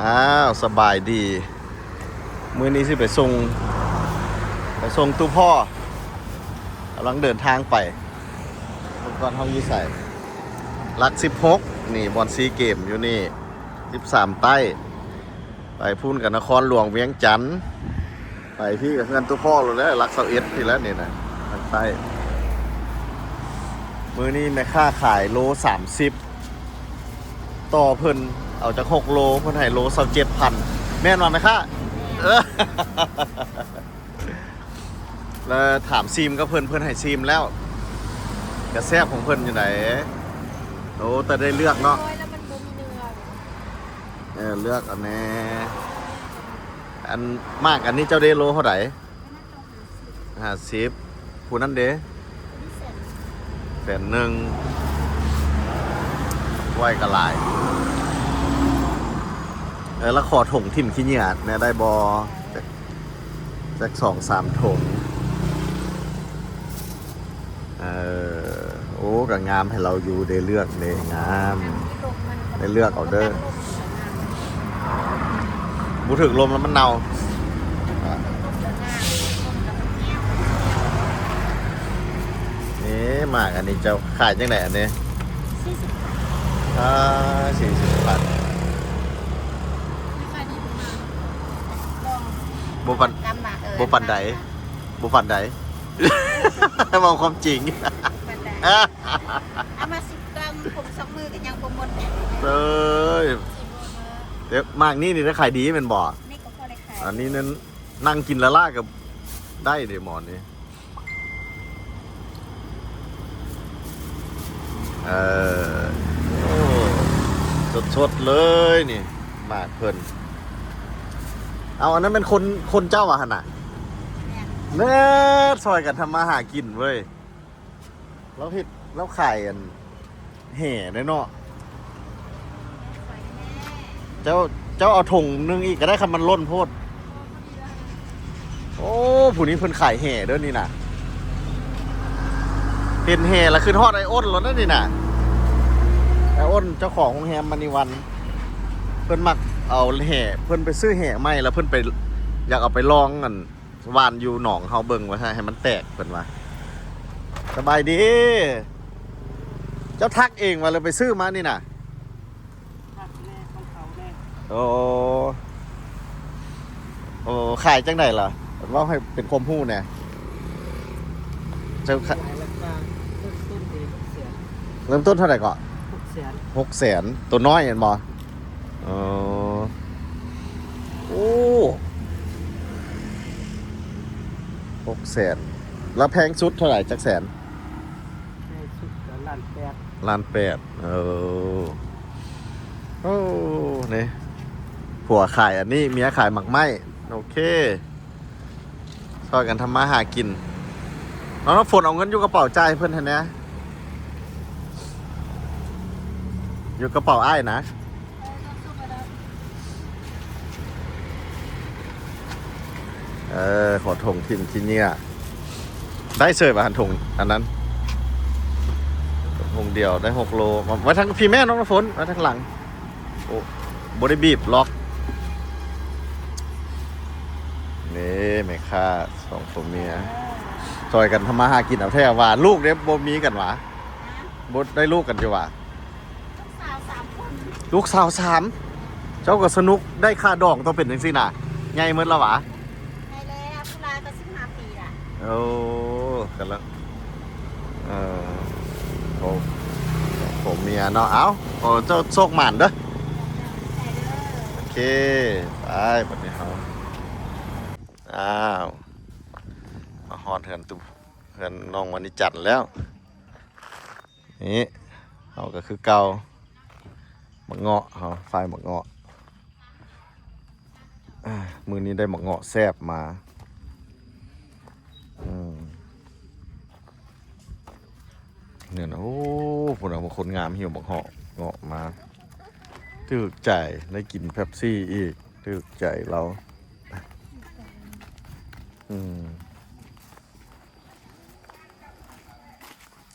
ອ້າວ ສະບາຍດີ ມື້ນີ້ຊິໄປສົ່ງ ໄປສົ່ງຕູ້ພໍ່ ກຳລັງເດີນທາງໄປ ເບິ່ງກ່ອນເຮົາຢູ່ໃສ ຫຼັກສິບຫົກ ນີ້ບ່ອນຊີເກມຢູ່ນີ້ ສິບສາມໃຕ້ ໄປພຸ້ນກັບນະຄອນຫຼວງວຽງຈັນ ໄປພີ້ກັບເຮືອນຕູ້ພໍ່ໂລດແຫຼະ ຫຼັກຊາວເອັດພີ້ແຫຼະນີ້ນະ ທາງໃຕ້ ມື້ນີ້ແມ່ຄ້າຂາຍໂລສາມສິບ ຕໍ່ເພິ່ນເອົາຈັກຫົກໂລ ເພິ່ນໃຫ້ໂລຊາວເຈັດພັນ ແມ່ນບໍ່ແມ່ຄ້າ? ເອີ ແລ້ວຖາມຊີມກັບເພິ່ນ ເພິ່ນໃຫ້ຊີມແລ້ວ ກະແຊບຂອງເພິ່ນຢູ່ໃດ ໂອ້ ແຕ່ໄດ້ເລືອກເນາະ ໂອ້ຍ ແລ້ວມັນບໍ່ມີເນື້ອ ເອີ ເລືອກເອົາແດ່ ອັນໝາກອັນນີ້ເຈົ້າເດໂລເທົ່າໃດ? ຫ້າສິບ ຜູ້ນັ້ນເດ? ແສນໜຶ່ງ ໄວ້ກໍຫຼາຍ ເອີ ລະຂໍຖົງຖິ້ມຂີ້ເຫຍື້ອແດ່ໄດ້ບໍ່? ຈັກ ຈັກສອງສາມຖົງ ເອີ ໂອ້ ກໍງາມໃຫ້ລາວຢູ່ ໄດ້ເລືອກເດ້ ງາມ ໄດ້ເລືອກເອົາເດີ ບໍ່ຖືກລົມແລ້ວມັນເນົ່າ ນີ້ ໝາກອັນນີ້ເຈົ້າຂາຍຈັ່ງໃດອັນນີ້? ສີ່ສິບພັນ ອ່າ ສີ່ສິບພັນ ບໍ່ປານ ບໍ່ປານໃດ ບໍ່ປານໃດ ເວົ້າຄວາມຈິງ ປານໃດ ເອົາມາສິບກ່ອງ ຜົມສອງມືກໍຍັງບໍ່ໝົດ ເອີຍ ແຕ່ໝາກນີ້ນີ້ໄດ້ຂາຍດີແມ່ນບໍ່? ນີ້ກໍພໍໄດ້ຂາຍ ອັນນີ້ນັ້ນ ນັ່ງກິນລະລະກໍໄດ້ເດ້ໝໍນີ້ ເອີ ໂອ້ ສົດໆເລີຍນີ້ ໝາກເພິ່ນ ເອົາ ອັນນັ້ນແມ່ນຄົນ ຄົນເຈົ້າຫວາຫັ້ນນະ? ແມ່ນ ແນ່ ຊ່ອຍກັນທຳມາຫາກິນເວີຍ ລາວເຮັດ ລາວຂາຍອັນ ແຫ່ເດ້ເນາະ ເຈົ້າ ເຈົ້າເອົາຖົງໜຶ່ງອີກກໍໄດ້ ຄັນມັນລົ້ນໂພດ ໂອ້ ຜູ້ນີ້ເພິ່ນຂາຍແຫ່ເດີນີ້ນະ ເຫັນແຫ່ລະຄຶດຮອດອ້າຍອ້ນໂລດນະນີ້ນະ ອ້າຍອ້ນເຈົ້າຂອງໂຮງແຮມມະນີວັນ ເພິ່ນມັກເອົາແຫ່ ເພິ່ນໄປຊື້ແຫ່ໃໝ່ ລະເພິ່ນໄປ ຢາກເອົາໄປລອງອັນ ຫວ່ານຢູ່ໜອງເຮົາເບິ່ງວ່າໃຫ້ມັນແຕກ ເພິ່ນວ່າ ສະບາຍດີ ເຈົ້າທັກເອງວ່າ ຫຼືໄປຊື້ມານີ້ນະ? ທັກແດ່ ຂອງເຂົາແດ່ ໂອ້ ໂອ້ ຂາຍຈັ່ງໃດລະ? ເວົ້າໃຫ້ເປັນຄວາມຮູ້ແດ່ ເຈົ້າຂາຍ ຂາຍລາຄາເລີ່ມຕົ້ນທີ່ຫົກແສນ ເລີ່ມຕົ້ນເທົ່າໃດເກາະ? ຫົກແສນ ຫົກແສນ ໂຕນ້ອຍແມ່ນບໍ່? ອໍ ໂອ້ ຫົກແສນ ແລ້ວແພງສຸດເທົ່າໃດ? ຈັກແສນ? ແພງສຸດກໍລ້ານແປດ ລ້ານແປດ ເອີ ໂອ້ ນີ້ ຜົວຂາຍອັນນີ້ ເມຍຂາຍໝາກໄມ້ ໂອເຄ ຊ່ອຍກັນທຳມາຫາກິນ ນ້ອງນ້ຳຝົນເອົາເງິນຢູ່ກະເປົາຈ່າຍໃຫ້ເພິ່ນຫັ້ນແດ່ ຢູ່ກະເປົາອ້າຍນະ ເອີ ຂໍຖົງຖິ້ມຂີ້ເຫຍື້ອ ໄດ້ເສີຍວ່າຫັ້ນຖົງອັນນັ້ນ ຖົງດຽວໄດ້ຫົກໂລ ໄວ້ທາງພີ້ແມ່ ນ້ອງນ້ຳຝົນ ໄວ້ທາງຫຼັງ ໂອ້ ບໍ່ໄດ້ບີບລັອກ ນີ້ແມ່ຄ້າສອງຜົວເມຍ ຊ່ອຍກັນທຳມາຫາກິນເອົາແທ້ຫວາ ລູກເດ້ບໍ່ມີກັນຫວາ ບໍ່ໄດ້ລູກກັນຢູ່ຫວາ ລູກສາວສາມຄົນ ລູກສາວສາມ ເຈົ້າກໍສະໜຸກ ໄດ້ຄ່າດອງຕ້ອງເປັນຈັ່ງຊີ້ນະ ໃຫຍ່ໝົດລະຫວາ ໃຫຍ່ແລ້ວ ຜູ້ຫຼ້າກໍສິບຫ້າປີລະ ໂອ້ ກຳລັງ ເອີ ໂອ້ ຜົວເມຍເນາະ ເອົ້າ ໂອ້ ເຈົ້າໂຊກໝານເດີ ໂອເຄ ໄປບັດນີ້ເຮົາ ອ້າວ ມາຮອດເຮືອນຕູ້ ເຮືອນນ້ອງມະນີຈັນແລ້ວ ນີ້ເຮົາກໍຄືເກົ່າ ໝາກເງາະເຮົາ ຝ້າຍໝາກເງາະ ອາ ມື້ນີ້ໄດ້ໝາກເງາະແຊບມາ ອືມ ນີ້ນະ ໂອ້ ພຸ້ນນະ ຄົນງາມຫິ້ວໝາກເງາະ ເງາະມາ ຖືກໃຈ ໄດ້ກິນເປັບຊີອີກ ຖືກໃຈລາວ ອືມ.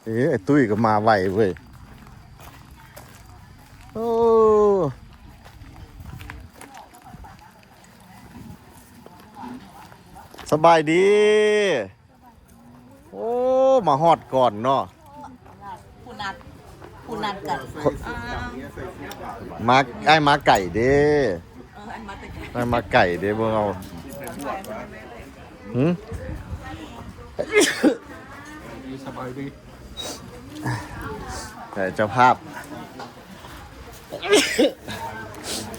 ເອີ ໄອ້ຕຸ້ຍກໍມາໄວເວີຍ ໂອ້ ໂອ້ ສະບາຍດີ. ໂອ້ ມາຮອດກ່ອນເນາະ. ຜູ້ນັດ ຜູ້ນັດກັນ. ອ່າ ມາ ອ້າຍມາໄກເດ້. ເອີ ອ້າຍມາແຕ່ໄກ ອ້າຍມາໄກເດ້. ເບິ່ງເອົາ. ຫື? ສະບາຍດີ. ແຕ່ເຈົ້າພາບ.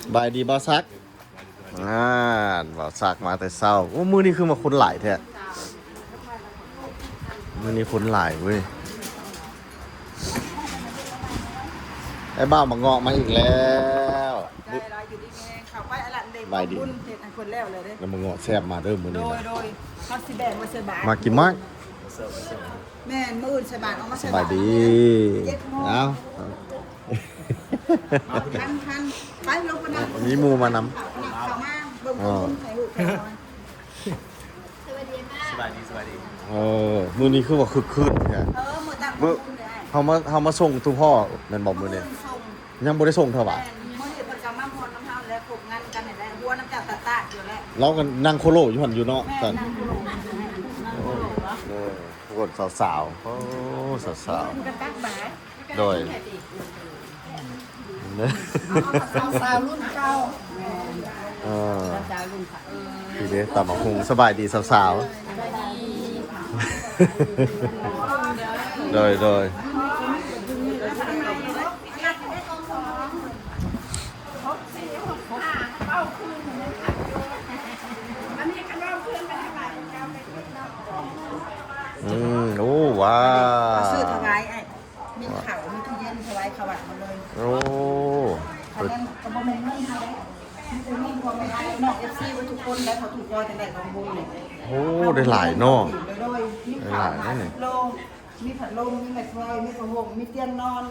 ສະບາຍດີ ບ່າວສັກ. ອ່າ ບ່າວສັກມາແຕ່ເຊົ້າ. ໂອ້ ມື້ນີ້ຄືວ່າຄົນຫຼາຍແທ້. ມື້ນີ້ຄົນຫຼາຍເວີຍ. ໄອ້ບ່າວໝາກເງາະມາອີກແລ້ວ. ໄດ້ລະ ຢູ່ດີມີແຮງ. ເຂົ້າໄປອັນນັ້ນເດ້. ສະບາຍດີ. ເຮັດໃຫ້ເພິ່ນແລ້ວເລີຍເດ້. ນ້ຳໝາກເງາະແຊບມາເດີມື້ນີ້ນະ. ໂດຍ ໂດຍ. ເຮົາຊິແບກມາໃສ່ບາດ. ມາກິນໝາກ. ແມ່ນ ມື້ອື່ນໃສ່ບາດ ເອົາມາໃສ່ບາດ. ສະບາຍດີ. ເຈັດໂມງ. ເອົາ ທັນ ທັນ ໄປລົງໄປນັ່ງ. ມີໝູ່ມານຳ. ເຂົ້າມາເບິ່ງບຸນໃຫ້ລູກໃຫ້ຫຼານ. ສະບາຍດີ ສະບາຍດີ. ເອີ ມື້ນີ້ຄືວ່າຄຶກຄື້ນແທ້. ເອີ ມື້ຕັ້ງບຸນເດ້. ເຮົາມາ ເຮົາມາສົ່ງຕູ່ພໍ່ແມ່ນບໍ່ມື້ນີ້? ຍັງບໍ່ໄດ້ສົ່ງຖວາຍ. ແມ່ນ ມື້ນີ້ເພິ່ນກໍມາມ່ວນນຳເຮົາແຫຼະ ຄົບງານກັນນີ້ແຫຼະ ຫົວນຳເຈົ້າຕາດໆຢູ່ແຫຼະ. ລາວກໍນັ່ງໂຄໂລຢູ່ຫັ້ນຢູ່ເນາະ. ແມ່ນ ຊັ້ນ ນັ່ງໂຄໂລ ນັ່ງໂຄໂລ. ເອີ ທຸກຄົນ ສາວໆ. ໂອ້ ສາວໆ. ເພິ່ນກໍຕັກບາດ. ໂດຍ ສາວໆລຸ້ນເກົ່າ. ເອີ ສາວໆລຸ້ນເກົ່າ. ນີ້ເດ້ ຕຳບັກຫຸ່ງ. ສະບາຍດີສາວໆ. ສະບາຍດີ. ໂດຍ ໂດຍ. ອືມ ໂອ້ ວ້າວ. ເອົາຊື້ຖະຫວາຍ ອ້າຍ. ມີເຂົ້າ ມີຕູ້ເຢັນ ຖວາຍເຂົ້າວັດໝົດເລີຍ. ໂອ້ ອັນນັ້ນກໍບໍ່ແມ່ນເງິນເຮົາເດ້ ມີແຕ່ເງິນພວກແມ່ອ້າຍນ້ອງ ເອັຟຊີ ເບິດທຸກຄົນໄດ້ ເຂົາຖືກພໍຈັ່ງໃດຂອງບຸນນີ້. ໂອ້ ໄດ້ຫຼາຍເນາະ. ໂດຍ ໂດຍ ມີເຂົ້າ ໄດ້ຫຼາຍເດ້ນີ້. ໂລ ມີພັດລົມ ມີໄມ້ພອຍ ມີຜ້າຫົ່ມ ມີຕຽງນອນ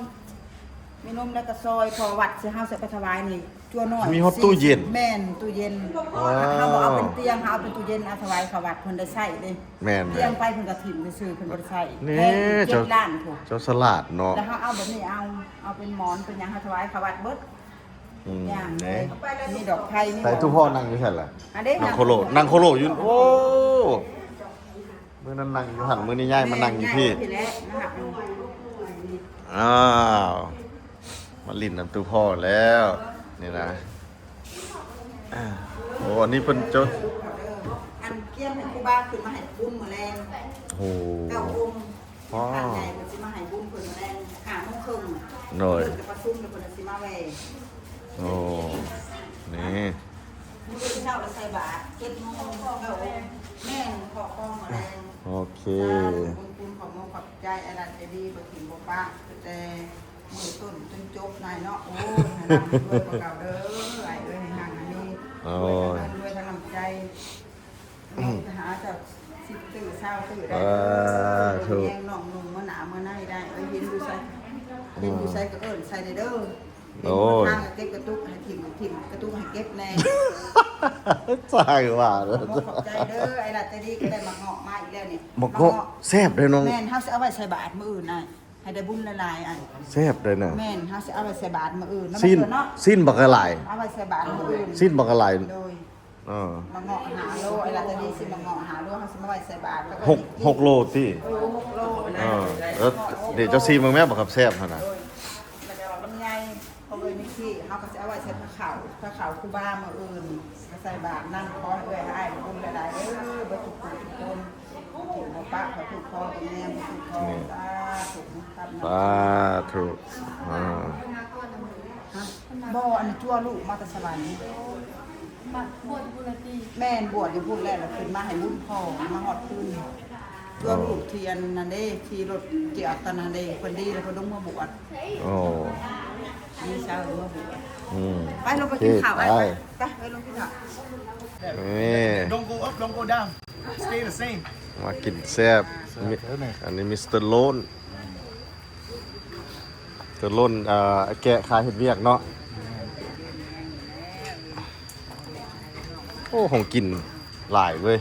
ມີນົມ ແລ້ວກໍຊອຍ ເພາະວ່າວັດຊິເຮົາຊິໄປຖວາຍນີ້ ຈົວນ້ອຍ ມີຮອດຕູ້ເຢັນ. ແມ່ນ ຕູ້ເຢັນ. ວ້າວ. ເຮົາບໍ່ເອົາເປັນຕຽງ ເຮົາເອົາເປັນຕູ້ເຢັນ ເອົາຖວາຍເຂົ້າວັດ ເພິ່ນໄດ້ໃຊ້ເດ້. ແມ່ນໆ. ຕຽງໄປເພິ່ນກໍຖິ້ມຊື່ໆ ເພິ່ນບໍ່ໄດ້ໃຊ້. ນີ້ ແພງເຈັດລ້ານພຸ້ນ. ເຈົ້າສະຫຼາດເນາະ. ແລ້ວເຮົາເອົາແບບນີ້ ເອົາ ເອົາເປັນໝອນເປັນຫຍັງ ເຮົາຖວາຍເຂົ້າວັດເບິດ. ອືມ ຢ່າງ ນີ້ ມີດອກໄຟ ມີ ໃສ່ຕູ້ພໍ່ນັ່ງຢູ່ໃສ່ລະ? ອັນເດ້ ນັ່ງໂຄໂລ ນັ່ງໂຄໂລຢູ່. ໂອ້ ມື້ນັ້ນນັ່ງຢູ່ຫັ້ນ ມື້ນີ້ຍ້າຍມານັ່ງຢູ່ພີ້. ແມ່ນ ຍ້າຍມາພີ້ແຫຼະ. ອ້າວ ມາຫຼິ້ນນຳຕູ້ພໍ່ແລ້ວນີ້ນະ. ໂອ້ ອັນນີ້ເພິ່ນເຈົ້າ ອັນກຽມໃຫ້ຄູບາຂຶ້ນມາໃຫ້ບຸນມື້ແລງ. ໂອ້ ເກົ້າອົງ. ອໍ ພະໃຫຍ່ເພິ່ນຊິມາໃຫ້ບຸນເພິ່ນແລງຫ້າໂມງເຄິ່ງ. ໂດຍ. ເພິ່ນຈະປະຊຸມ ແລ້ວເພິ່ນຊິມາແວ່. ໂອ້ ນີ້ ມື້ເຊົ້າລະໃສ່ບາດເຈັດໂມງ. ເກົ້າ ແມ່ນ ຂໍຄອງມື້ແລງ. ໂອເຄ ບຸນຄຸນ ຂອບມຸກຂອບໃຈ ອາລັດໃຈດີ ບໍ່ຖິ້ມບໍ່ປະ ແຕ່ມື້ຕົ້ນຈົນຈົບນາຍເນາະ. ໂອ້ຍ ໃຫ້ຮ່ຳໃຫ້ລວຍກວ່າເກົ່າເດີ ອ້າຍເອີຍ ໃຫ້ຮັ່ງໃຫ້ມີ. ໂອ້ຍ ລວຍທັງເງິນ ລວຍທັງນ້ຳໃຈ. ອືມ ໄປຫາເຈົ້າສິບຕື້ຊາວຕື້ໄດ້. ສາທຸ. ແຍງນ້ອງນຸ່ງເມືອໜ້າເມືອໃນໄດ້. ເອີຍ ເຫັນຢູ່ໃສ ເຫັນຢູ່ໃສກໍເອີ້ນໃສ່ແດ່ເດີ. ໂອ້ຍ ເຫັນທາງກໍເກັບກະຕຸກໃຫ້ຖິ້ມ ຖິ້ມກະຕຸກໃຫ້ເກັບແດ່. ສ້າງວ່າເດີ. ຂອບໃຈເດີ ໄອ້ລັດໃຈດີກໍໄດ້ໝາກເງາະມາອີກແລ້ວນີ້. ໝາກເງາະ ໝາກເງາະແຊບເດ້ນ້ອງ. ແມ່ນ ເຮົາຊິເອົາໄວ້ໃສ່ບາດມື້ອື່ນນະ. ໃຫ້ໄດ້ບຸນຫຼາຍໆ ອັນ ແຊບເດ້ນະ. ແມ່ນ ເຮົາຊິເອົາໄວ້ໃສ່ບາດມື້ອື່ນນະ. ຊີ້ນ ຊີ້ນບັກຫຼາຍ ເອົາໄວ້ໃສ່ບາດມື້ອື່ນ. ຊີ້ນບັກຫຼາຍ. ໂດຍ. ເອີ ໝາກເງາະຫ້າໂລ ໄອ້ລັດຕານີຊື້ໝາກເງາະຫ້າໂລ ເຮົາຊິມາໄວ້ໃສ່ບາດ. ຫົກ ຫົກໂລຕິ? ເອີ ຫົກໂລ. ເອີ ແລ້ວເດ ເຈົ້າຊີມເບິ່ງແມ້ ບັກຂາມແຊບຫັ້ນນະ. ໂດຍ. ແລ້ວກໍລຳໄຍ ຂອງເອື້ອຍມິກກີ້ ເຮົາກໍຊິເອົາໄວ້ໃສ່ພາເຂົ້າ ພາເຂົ້າຄູບາມື້ອື່ນ ມາໃສ່ບາດນຳ. ຂໍໃຫ້ເອື້ອຍໃຫ້ອ້າຍບຸນຫຼາຍໆເດີ ເບິດທຸກຜູ້ທຸກຄົນ. ບໍ່ປະ ຂໍຖືກຂໍແນມ ຂໍຖືກຂໍ. ນີ້ ສາທຸ. ສາທຸ. ອ່າ ບໍ່ ອັນນີ້ຈົວລູກມາແຕ່ສະຫວັນ. ມາບວດຢູ່ພຸ້ນລະຕິ? ແມ່ນ ບວດຢູ່ພຸ້ນແລ້ວ ແລ້ວຂຶ້ນມາໃຫ້ບຸນພໍ່ ມາຮອດຄືນ. ໂອ້ ຕົວະລູກທີ່ອັນນັ້ນເດ້ ທີ່ລົດຈຽກຕອນນັ້ນເດ້ ເພິ່ນດີແລ້ວເພິ່ນລົງມາບວດ. ໂອ້ ດີຊາວລົງມາບວດ. ອືມ ໄປລົງໄປກິນເຂົ້າ. ໂອເຄ ໄປ ໄປ ໄປ ໄປລົງກິນເຂົ້າ. ນີ້ Don't go up, don't go down. Stay the same. ມາກິນແຊບ. ແຊບເດີນີ້. ອັນນີ້ມິສເຕີໂລນ ເຕີໂລນ ເອີ ແກະຂາຍເຮັດວຽກເນາະ. ໂອ້ ຂອງກິນຫຼາຍເວີຍ.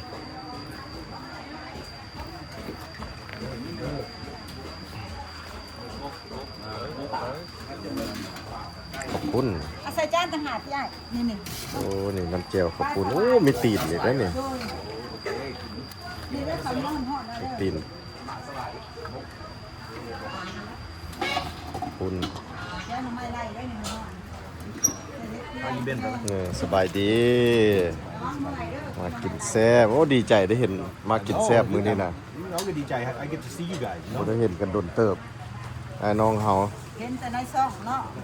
ຂອບຄຸນ. ເອົາໃສ່ຈານຕ່າງຫາກ ພີ່ອ້າຍ. ນີ້ໆ. ໂອ້ ນີ້ນ້ຳແຈ່ວຂອບຄຸນ. ໂອ້ ມີຕີນອີກແລ້ວນີ້. ໂດຍ. ຕີນ ຄຸນ ເອີ ສະບາຍດີ ມາກິນແຊບ. ໂອ້ ດີໃຈໄດ້ເຫັນ ມາກິນແຊບມື້ນີ້ນະ. ເຮົາກໍດີໃຈ I get to see you guys, you know. ບໍ່ໄດ້ເຫັນກັນດົນເຕີບ ອ້າຍນ້ອງເຮົາ. ເຫັນແຕ່ໃນຊ່ອງເນາະ ເ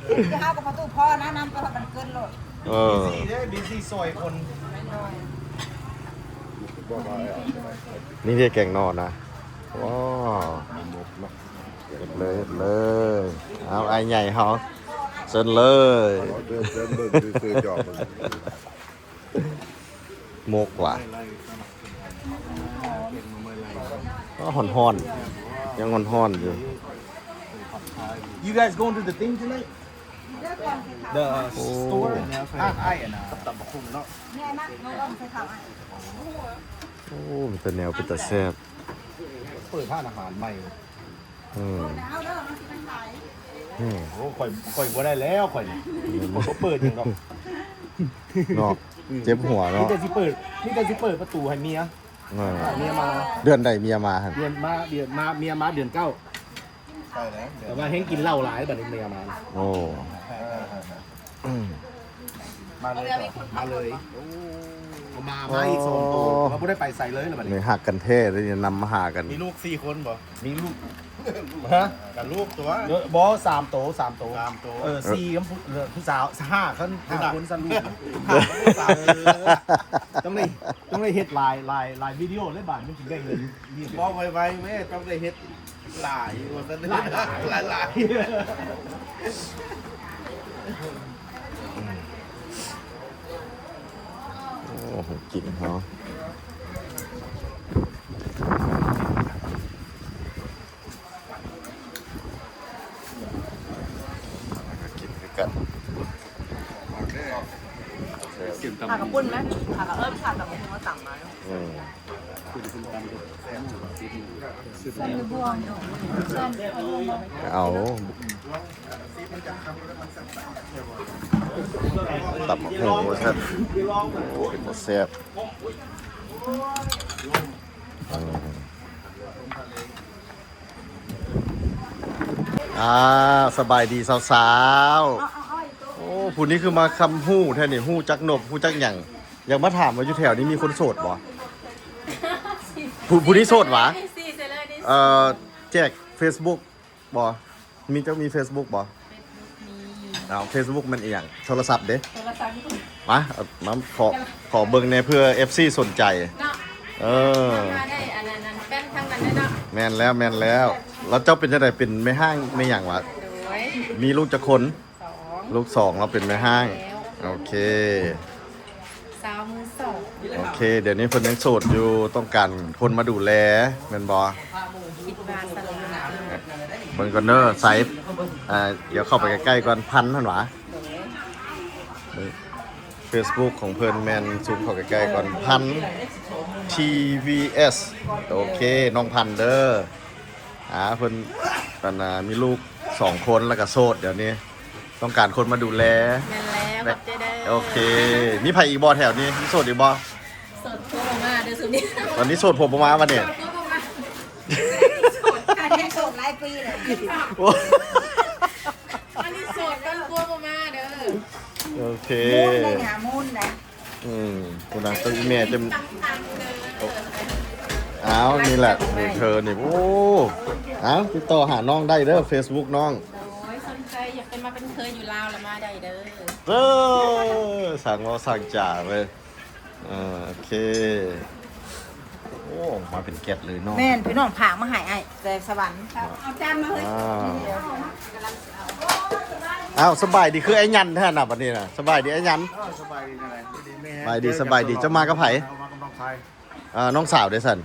ຫັນແຕ່ເຮົາກັບປະຕູພໍ່ນະ ນຳໄປຮອດວັນເກີດໂລດ. ເອີ busy ເດ້ busy ຊ່ອຍຄົນ. ນີ້ເດ້ແກງໜໍ່ນະ. ວ້າວ ເຮັດເລີຍ ເຮັດເລີຍ. ເອົາ ອ້າຍໃຫຍ່ເຮົາ ເຊີນເລີຍ. ໝົກຫວາ ອ້າ ຮ້ອນໆ ຍັງຮ້ອນໆຢູ່. You guys going to the thing tonight? The, uh, ໂອ້ store? ຮ້ານອ້າຍອັນນ່າ ກັບຕຳບັກຫຸ່ງເນາະ. ໂອ້ ມີແຕ່ແນວເປັນຕາແຊບ. ເປີດຮ້ານອາຫານໃໝ່. ອືມ ອືມ ໂອ້ ຂ້ອຍ ຂ້ອຍບໍ່ໄດ້ແລ້ວ ຂ້ອຍນີ້ ອືມ ຂ້ອຍບໍ່ເປີດຫຍັງດອກເນາະ. ເຈັບຫົວເນາະ ມີແຕ່ຊິເປີດ ມີແຕ່ຊິເປີດປະຕູໃຫ້ເມຍ. ເອີ ເມຍມາ. ເດືອນໃດເມຍມາຫັ້ນ? ເດືອນມາ ເດືອນມາ ເມຍມາເດືອນເກົ້າ. ໃຊ່ແລ້ວ ແຕ່ວ່າແຮ່ງກິນເຫຼົ້າຫຼາຍ ບັດນີ້ເມຍມາ. ໂອ້ ອືມ ມາເລີຍ ມາເລີຍ. ໂອ້ ມາ ມາອີກສອງໂຕ ເຮົາບໍ່ໄດ້ໄປໃສເລີຍລະບັດນີ້. ນີ້ຮັກກັນແທ້ເດ້ ນຳມາຫາກັນ. ມີລູກສີ່ຄົນບໍ່? ມີລູກ ຮະ? ກັບລູກຕົວະ ເອີ ບໍ່ ສາມໂຕ ສາມໂຕ ສາມໂຕ. ເອີ ສີ່ກັບຜູ້ ເອີ ຜູ້ສາວ ຫ້າຄົນ ຫ້າຄົນຊັ້ນລູກ. ຕ້ອງໄດ້ ຕ້ອງໄດ້ເຮັດຫຼາຍ ຫຼາຍ ຫຼາຍວິດີໂອເລີຍບາດ ມັນຊິໄດ້ເງິນ. ເວົ້າໄວໆແມ້ ຕ້ອງໄດ້ເຮັດຫຼາຍວ່າຊັ້ນ ຫຼາຍໆ ຫຼາຍໆ. ໂອ້ ກິນເຮົາ ກິນຄືກັນ. ຜັກກະປຸ້ນໄໝ? ຜັກກະ ເອີ ຜັກກະ ເອີ ຜັກກະປຸ້ນມາຕຳມາ. ອືມ ເອົາ ຕຳບັກຫຸ່ງວ່າຊັ້ນ. ໂອ້ ເປັນຕາແຊບ. ອືມ ອ່າ ສະບາຍດີສາວໆ. ໂອ້ ຜູ້ນີ້ຄືມາຄຳຮູ້ແທ້ນີ້ ຮູ້ຈັກນົບ ຮູ້ຈັກຫຍັງ. ຢາກມາຖາມວ່າຢູ່ແຖວນີ້ມີຄົນໂສດບໍ່? ຜູ້ ຜູ້ນີ້ໂສດຫວາ? ເອີ ແຈກເຟສບຸກບໍ່? ມີ ເຈົ້າມີເຟສບຸກບໍ່? ເຟສບຸກມີ. ອ້າວ ເຟສບຸກແມ່ນອີ່ຫຍັງ? ໂທລະສັບເດ້? ໂທລະສັບ. ມາ ມາ ຂໍ ຂໍເບິ່ງແດ່ເພື່ອເອັຟຊີສົນໃຈເນາະ. ເອີ ມາໄດ້ອັນນັ້ນ ອັນແປ້ນທາງນັ້ນເດ້ເນາະ. ແມ່ນແລ້ວ ແມ່ນແລ້ວ. ແລ້ວເຈົ້າເປັນຈັ່ງໃດ? ເປັນແມ່ຮ້າງແມ່ຫຍັງຫວາ? ໂດຍ. ມີລູກຈັກຄົນ? ສອງ. ລູກສອງ ລາວເປັນແມ່ຮ້າງ. ໂອເຄ ສາວມືສອງ. ໂອເຄ ດຽວນີ້ເພິ່ນຍັງໂສດຢູ່ ຕ້ອງການຄົນມາດູແລແມ່ນບໍ່? ຄິດວ່າຊັ້ນ. ເບິ່ງກ່ອນເດີ ໃສ ອ່າ ດຽວເຂົ້າໄປໃກ້ໆກ່ອນ. ພັນຫັ້ນຫວາ? ໂດຍ. ເຟສບຸກຂອງເພິ່ນແມ່ນ ຊູມເຂົ້າໃກ້ໆກ່ອນ. ພັນ ທີວີເອສ. ໂອເຄ ນ້ອງພັນເດີ. ອ່າ ເພິ່ນ ອັນນ່າ ມີລູກສອງຄົນ ແລ້ວກໍໂສດ ດຽວນີ້ຕ້ອງການຄົນມາດູແລ. ແມ່ນແລ້ວ ຂອບໃຈເດີ. ໂອເຄ ມີໃຜອີກບໍ່ແຖວນີ້? ມີໂສດອີກບໍ່? ໂສດຜົວບໍ່ມາເດີຊຸມນີ້. ຕອນນີ້ໂສດຜົວບໍ່ມາບັດນີ້. ໂສດຜົວບໍ່ມາ. ອັນນີ້ໂສດຫຼາຍປີແລ້ວ. ໂອ້ ອັນນີ້ໂສດກ່ອນຜົວບໍ່ມາເດີ. ໂອເຄ ມູນໄດ້ຫາມູນໄດ້. ອືມ ພຸ້ນນະ ເຈົ້າອີ່ແມ່ຈະ ອ້າວ ນີ້ແຫຼະ ເບີເທີນີ້. ໂອ້ ອ້າວ ຕິດຕໍ່ຫານ້ອງໄດ້ເດີ ເຟສບຸກນ້ອງ. ໂດຍ ສົນໃຈຢາກຈະມາເປັນເຄີຍຢູ່ລາວລະມາໄດ້ເດີ. ເອີ ຊ່າງເວົ້າຊ່າງຈາເວີຍ. ເອີ ໂອເຄ. ໂອ້ ມາເປັນແກັດເລີຍເນາະ. ແມ່ນ ພີ່ນ້ອງຝາກມາໃຫ້ອ້າຍແຕ່ສະຫວັນ. ເອົາຈານມາເຮີ້ຍ. ອ້າວ ສະບາຍດີ ຄືອ້າຍຫຍັນແທ້ນະບັດນີ້ນະ. ສະບາຍດີອ້າຍຫຍັນ. ເອີ ສະບາຍດີຈັ່ງໃດ? ສະບາຍດີ ສະບາຍດີ. ເຈົ້າມາກັບໃຜ? ເອົາມາກັບນ້ອງຊາຍ. ອ່າ ນ້ອງສາວເດ້ຊັ້ນ.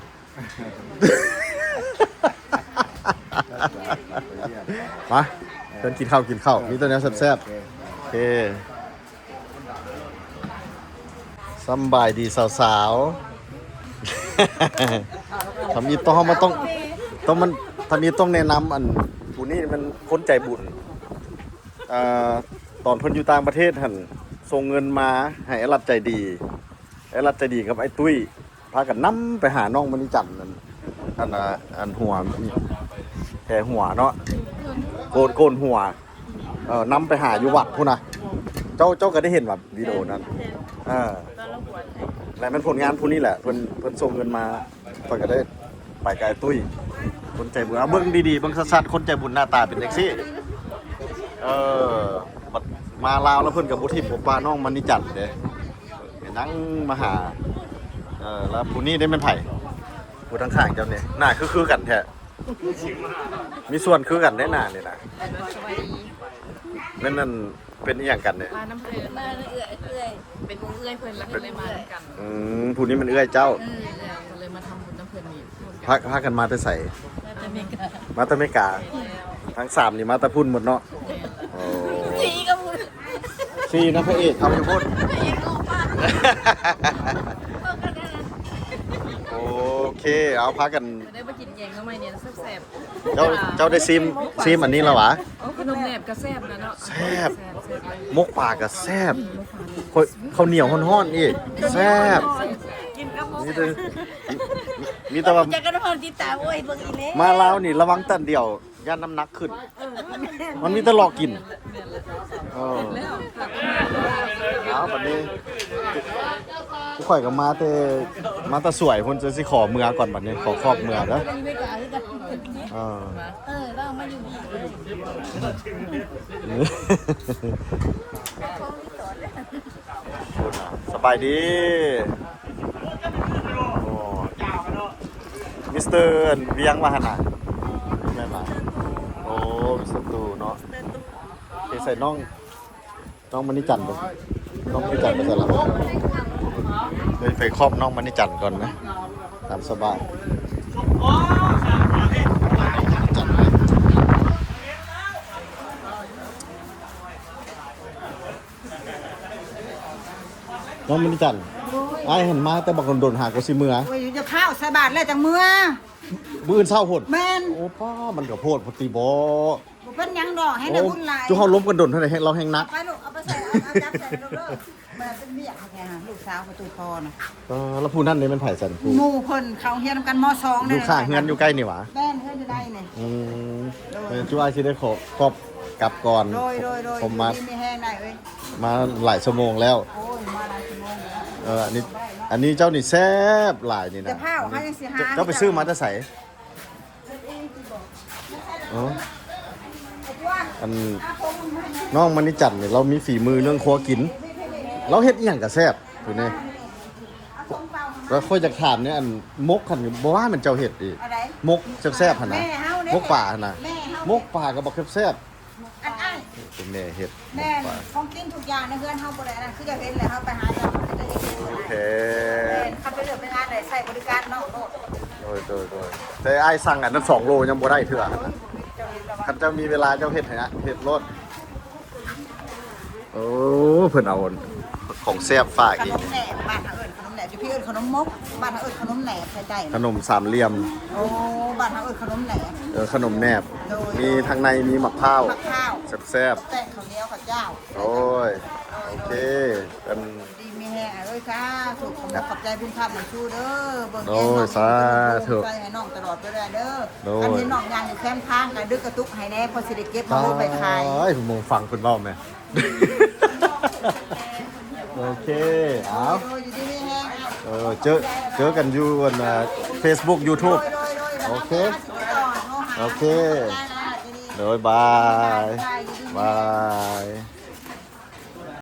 ມາ ເພິ່ນກິນເຂົ້າ ກິນເຂົ້າ ມີແຕ່ແນວແຊບໆ. ໂອເຄ ໂອເຄ. ສຳບາຍດີສາວໆ. ທຳອິດຕ້ອງ ເຮົາມາຕ້ອງ ຕ້ອງມັນ ທຳອິດຕ້ອງແນະນຳ ອັນຜູ້ນີ້ແມ່ນຄົນໃຈບຸນ. ເອີ ຕອນເພິ່ນຢູ່ຕ່າງປະເທດຫັ້ນ ສົ່ງເງິນມາໃຫ້ອາລັດໃຈດີ. ອ້າຍລັດໃຈດີກັບອ້າຍຕຸ້ຍ ພາກັນນຳໄປຫານ້ອງມະນີຈັນ ອັນ ອັນ ອັນຫົວ ແຜ່ຫົວເນາະ ໂກນ ໂກນຫົວ ເອີ ນຳໄປຫາຢູ່ວັດພຸ້ນນະ. ເຈົ້າ ເຈົ້າກໍໄດ້ເຫັນວ່າວິດີໂອນັ້ນ ເອີ ແລະແມ່ນຜົນງານຜູ້ນີ້ແຫຼະ ເພິ່ນ ເພິ່ນສົ່ງເງິນມາ ຂ້ອຍກໍໄດ້ໄປກັບອ້າຍຕຸ້ຍ ຄົນໃຈບຸນ. ເອົາເບິ່ງດີໆ ເບິ່ງຊັດໆ ຄົນໃຈບຸນໜ້າຕາເປັນຈັ່ງຊີ້. ເອີ ບັດມາລາວແລ້ວເພິ່ນກໍບໍ່ຖິ້ມບໍ່ປະນ້ອງມະນີຈັນເດ້. ໄປນັ່ງມາຫາ ເອີ ແລ້ວຜູ້ນີ້ໄດ້ແມ່ນໃຜ? ຜູ້ທາງຂ້າງເຈົ້ານີ້ ໜ້າຄື ຄືກັນແທ້ ມີສ່ວນຄືກັນໄດ໋ໜ້ານີ້ນະ. ແມ່ນນັ້ນ ເປັນອີ່ຫຍັງກັນນີ້? ມານຳເພິ່ນ ມາເອື້ອຍ ເອື້ອຍ ເປັນເອື້ອຍເພິ່ນ ແລ້ວເພິ່ນເລີຍມານຳກັນ. ອືມ ຜູ້ນີ້ແມ່ນເອື້ອຍເຈົ້າ. ເອີ ກໍເລີຍມາທຳບຸນນຳເພິ່ນນີ້. ພາ ພາກັນມາແຕ່ໃສ? ມາແຕ່ເມກາ ມາແຕ່ເມກາ. ທັງສາມນີ້ມາແຕ່ພຸ້ນໝົດເນາະ. ໂອ້ ສີ່ກໍພຸ້ນ ສີ່ນະ ພະເອກເຂົາຢູ່ພຸ້ນ ພະເອກເນາະ. ໂອເຄ ເອົາ ພາກັນ ໄດ້ມາກິນແກງໜໍ່ໄມ້ນີ້ແຊບໆ. ເຈົ້າ ເຈົ້າໄດ້ຊີມ ຊີມອັນນີ້ແລ້ວຫວາ? ໂອ້ ຂະໜົມແໜບກໍແຊບນະເນາະ. ແຊບ ແຊບໆ ໝົກປາກໍແຊບ. ອືມ ເຂົ້າໜຽວຮ້ອນໆອີກ ແຊບ. ກິນກັບໝົກ ມີແຕ່ ມີແຕ່ວ່າ ຈັກກັນຮອດຕິດຕາມ ໂອ້ຍ ເບິ່ງອີແມ່ ມາລາວນີ້ລະວັງແຕ່ອັນດຽວ ຢ້ານນ້ຳໜັກຂຶ້ນ. ເອີ ມັນມີແຕ່ເລາະກິນ. ເອີ ເອົາ ບັດນີ້ຜູ້ຂ້ອຍກໍມາແຕ່ ມາແຕ່ສວຍພຸ້ນ ຈະຊິຂໍເມືອກ່ອນ ບັດນີ້ຂໍຂອບເມືອເດີ. ເອີ ເອີ ລາວມາຢູ່ນີ້ເລີຍ. ສະບາຍດີ ໂອ້ ມິສເຕີ ອັນ ວຽງວ່າຫັ້ນນະ ແມ່ນລະ. ໂອ້ ມິສເຕີຕູ້ເນາະ. ເຮັດໃສ່ນ້ອງ ນ້ອງມະນີຈັນເບິ່ງ ນ້ອງມະນີຈັນໄປໃສລະ? ເດີນໄປຂອບນ້ອງມະນີຈັນກ່ອນນະ ຕາມສະບາຍ. ນ້ອງມະນີຈັນ ອ້າຍຫັ້ນມາແຕ່ບັກດົນໆ ຫາກໍຊິເມືອ. ໂອ້ຍ ຢ່າຟ້າວ ໃສ່ບາດແລ້ວຈັ່ງເມືອ. ມື້ອື່ນເຊົ້າພຸ້ນ? ແມ່ນ. ໂອ້ ປ້າ ມັນກໍໂພດໂພດຕິບໍ? ບໍ່ເປັນຫຍັງດອກ ໃຫ້ໄດ້ບຸນຫຼາຍ. ຈຸເຮົາລົມກັນດົນເທົ່າໃດ ແຮງ ລາວແຮງໜັກ. ໄປລູກ ເອົາໄປໃສ່ ເອົາ ເອົາຈັບໃສ່ລູກເດີ. ແມ່ເປັນວຽກແທ້ ລູກສາວປະຕູພອນນະ. ເອີ ແລ້ວຜູ້ນັ້ນນີ້ແມ່ນໃຜຊັ້ນ? ຜູ້ ໝູ່ເພິ່ນເຂົ້າຮຽນນຳກັນ ມໍສອງ ຢູ່ຂ້າງເຮືອນຢູ່ໃກ້ນີ້ຫວາ? ແມ່ນ ເຮືອນຢູ່ໃນນີ້. ອືມ ໂດຍ ແມ່ນຈຸອ້າຍຊິໄດ້ຂໍ ຂອບກັບກ່ອນ. ໂດຍ ໂດຍ ໂດຍ ຢູ່ດີມີແຮງນາຍເອີຍ. ມາຫຼາຍຊົ່ວໂມງແລ້ວ. ໂອ້ຍ ມາຫຼາຍຊົ່ວໂມງແລ້ວ. ເອີ ອັນນີ້ ອັນນີ້ເຈົ້ານີ້ແຊບຫຼາຍນີ້ນະ. ເຈົ້າ ເຈົ້າໄປຊື້ມາແຕ່ໃສ? ເອີ ອັນ ນ້ອງມະນີຈັນນີ້ ລາວມີຝີມືເລື່ອງຄົວກິນ ລາວເຮັດອີ່ຫຍັງກໍແຊບຜູ້ນີ້. ແລ້ວຂ້ອຍຢາກຖາມແດ່ ອັນໝົກຫັ້ນ ບໍ່ວ່າແມ່ນເຈົ້າເຮັດຕິ? ອັນໃດ? ໝົກແຊບໆຫັ້ນນະ ໝົກປາຫັ້ນນະ. ໝົກປາກໍບັກແຊບໆ. ອັນອ້າຍ ເປັນແມ່ເຮັດ. ແມ່ນ ຂອງກິນທຸກຢ່າງໃນເຮືອນເຮົາບໍ່ໄດ້ອັນນັ້ນ ຄືຈະເຫັນແຫຼະ ເຮົາໄປຫາເຈົ້າ ໂອເຄ. ແມ່ນ ຄັນໄປເລືອກໄປງານໃດໃຊ້ບໍລິການນ້ອງໂລດ. ໂດຍ ໂດຍ ໂດຍ. ແຕ່ອ້າຍສັ່ງອັນນັ້ນສອງໂລຍັງບໍ່ໄດ້ເທື່ອ. ເຈົ້າເຮັດແລ້ວຫວາ? ຄັນເຈົ້າມີເວລາເຈົ້າເຮັດໃຫ້ ເຮັດໂລດ. ໂອ້ ເພິ່ນເອົາຂອງແຊບຝາກອີກ. ຂະໜົມແໜບ ບ້ານເຮົາເອີ້ນຂະໜົມແໜບ ຢູ່ພີ້ເອີ້ນຂະໜົມມົກ ບ້ານເຮົາເອີ້ນຂະໜົມແໜບ ໃສ່ໃຕ້. ຂະໜົມສາມຫຼ່ຽມ. ໂອ້ ບ້ານເຮົາເອີ້ນຂະໜົມແໜບ. ເອີ ຂະໜົມແໜບ. ໂດຍ ມີທັງໃນມີໝາກພ້າວ ໝາກພ້າວ ແຊບໆ. ແປ້ງເຂົ້າໜຽວເຂົ້າຈ້າວ. ໂອ້ຍ ໂອເຄ ອັນ ດີມີແຮງເອີຍ ສາທຸ ຂອບໃຈບຸນຄຳນຳຊູເດີ ເບິ່ງແຍງນ້ອງ ໂອ້ຍ ສາທຸ ໃສ່ໃຫ້ນ້ອງຕະຫຼອດໄປເລື້ອຍເດີ. ໂດຍ ຄັນເຫັນນ້ອງຍ່າງຢູ່ແຄມທາງກໍດຶກກະຕຸກໃຫ້ແດ່ ພໍຊິໄດ້ເກັບມາໂຮມໄປຂາຍ. ໂອ້ຍ ໝູ່ຟັງເພິ່ນເວົ້າແມ. ໂອເຄ ເອົາ ໂດຍ ຢູ່ດີມີແຮງ. ເອີ ເຈີ ເຈີກັນຢູ່ອັນ ເຟສບຸກ ຢູທູບ. ໂດຍ ໂດຍ ໂດຍ ໂອເຄ ໂອເຄ ໂດຍ ບາຍ ບາຍ.